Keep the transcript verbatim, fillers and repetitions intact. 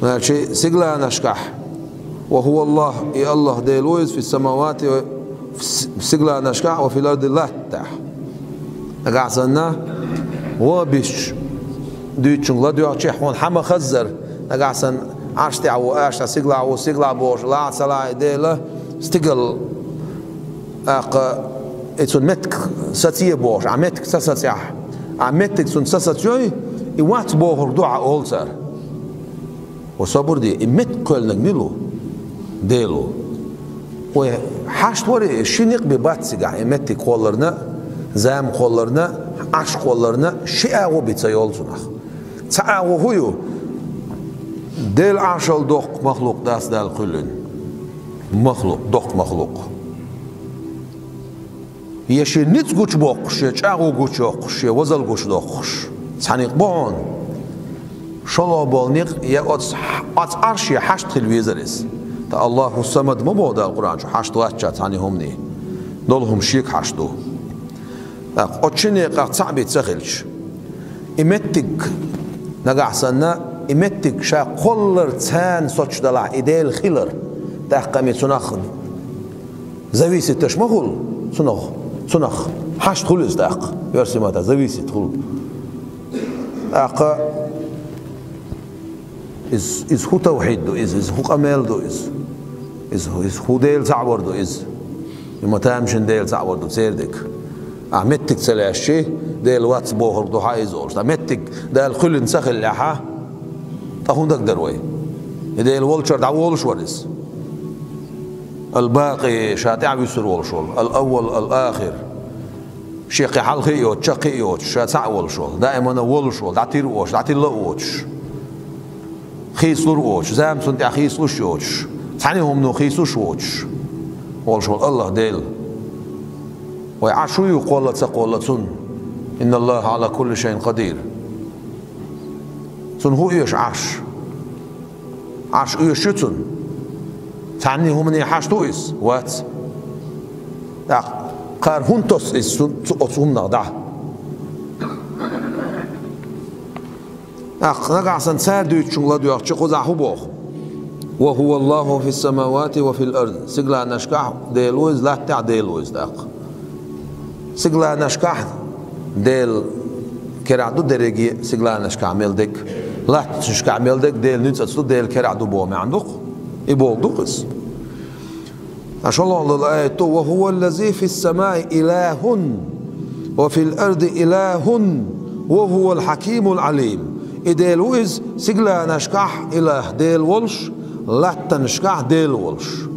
Значит, сигланашкахь, ва хӀува Аллахь, и Аллахь Дела ву иза, фис-самавати, ва фис-, сигланашкахь, ва фил арди, латтахь. Нагахь санна, ва бисчу дуьйцучуьнга ладоьгӀчехь, хьуна хьан ма хаззара, нагахь санна, Ӏарш тӀехь ву, аша сиглахь ву, сиглахь бохуш, лахьа ца лахьа и Дела, стигал, тӀаккха, и цунна меттиг сацае бохуш, Ӏа меттиг ца сацахь, Ӏа меттиг цунна ца сацайой, и вац бохург ду хьан олу цара. Ва собар де, и меттиг кхоьллинарг мила ву? Дела ву. Вай хьашт вара и, ши некъ бен бац цигахь, и меттиг кхолларна, зама кхолларна, Ӏарш кхолларна, ши агӀо бен ца йолу цунах. Цхьа агӀо хӀун ю? Дела Ӏаршалла доккха махлукъ дац Дала кхоьллина. Махлукъ, доккха махлукъ. Я шен ницкъ гучубоккхуш, я чӀагӀо гучуйоккхуш, я вазал гучудоккхуш. Цхьа некъ бу хьуна. ШолгӀа болу некъ я оцу, оцу Ӏарше хьашт хила везара иза. Ткъа Аллаху Самад ма боху Дала Къуръан чу, хьашт вац ша цхьана хӀумане. Долу хӀума шега хьашт ду. ТӀаккха оцу ши некъах цхьаъ бен ца хилча, и меттиг, нагахь санна, и меттиг ша кхоллар царна соцуш далахь, и Дела хилар, тӀаккха ма цунах зависиташ ма хуьлу, цунах, цунах хьашт хуьлу иза тӀаккха, оьрсийн маттахь зависит хуьлу. ТӀаккха иза, иза хӀун тавхьид ду иза, иза хӀун къамел ду иза? Иза, иза хӀун Дела цхьаъ вар ду иза? И ма тамашийна Дела цхьаъ вар ду церан дика. Ахь меттиг ца лаьшчи, Дела вац бохург ду хьан иза олуш. Ткъа меттиг Дала кхоьллина ца хиллехьа, ткъа хӀун дагадара вай? И Дела волчуьра дӀаволуш вара иза. Ал-Бакъи, ша тӀаьхьа вуьсур волуш волу, ал-Аввал, ал-Ахир. Шен кхин хьалхе а йоцуш, чаккхе а йоцуш, ша цхьаъ волуш волу, даимана волуш волу, дӀатира а воцуш, дӀатилла а воцуш, хийцалур а воцуш, зама цунна тӀехь хийцалуш а йоцуш, цхьана хӀумано хийцалуш а воцуш волуш волу Аллахь Дела. Вай Ӏарш хӀун ю кхолла а ца кхолла а цунна? Инна Аллаха Ӏала кулли шайин къадир. Цунна хӀун оьшу Ӏарш? Ӏарш оьшуш ю цунна? Цхьанний хӀумане хьашт ву иза? Вац. ТӀаккха кхара хӀунда тосу иза цу, цу оцу хӀуманах дӀа? ТӀаккха нагахь санна цара дуьйцучуьнга ладоьгӀча кхузахь хӀун боху? Ва хӀува Аллаху фис-самавати ва фил ард. Сигланашкахь Дела ву иза, латтахь Дела ву иза тӀаккха. Сигланашкахь Дела керахь ду дерриге а, сигланашкахь мел дерг, латтанашкахь мел дерг Дела ницкъаца ду, Дела керахь ду боху маьӀна ду-кх. И бохург ду-кх иза. Ткъа шолгӀа аят ду: «Ва хӀува ллази фис-самаи илахун, ва фил арди илахун, ва хӀувал хьакимул Ӏалим». И Дела ву иза, сигланашкахь илахь Дела волуш, латтанашкахь Дела волуш.